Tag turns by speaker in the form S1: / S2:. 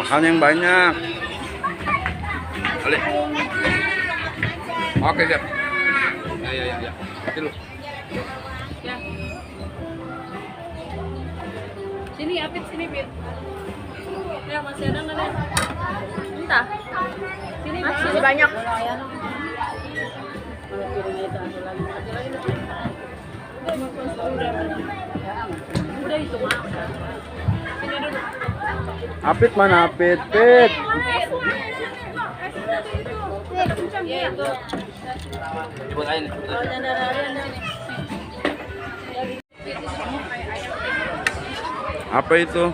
S1: Makan yang banyak. Boleh. Oke, siap. Ya. Hati lu.
S2: Ya. Sini Apit, sini Pit. Ya, masih ada nggak nih? Entah. Sini masih banyak. Udah itu mah. Sini dulu.
S1: Apit mana Apit? Pit.
S2: Ya itu.
S3: Dibukain.
S1: Apa itu?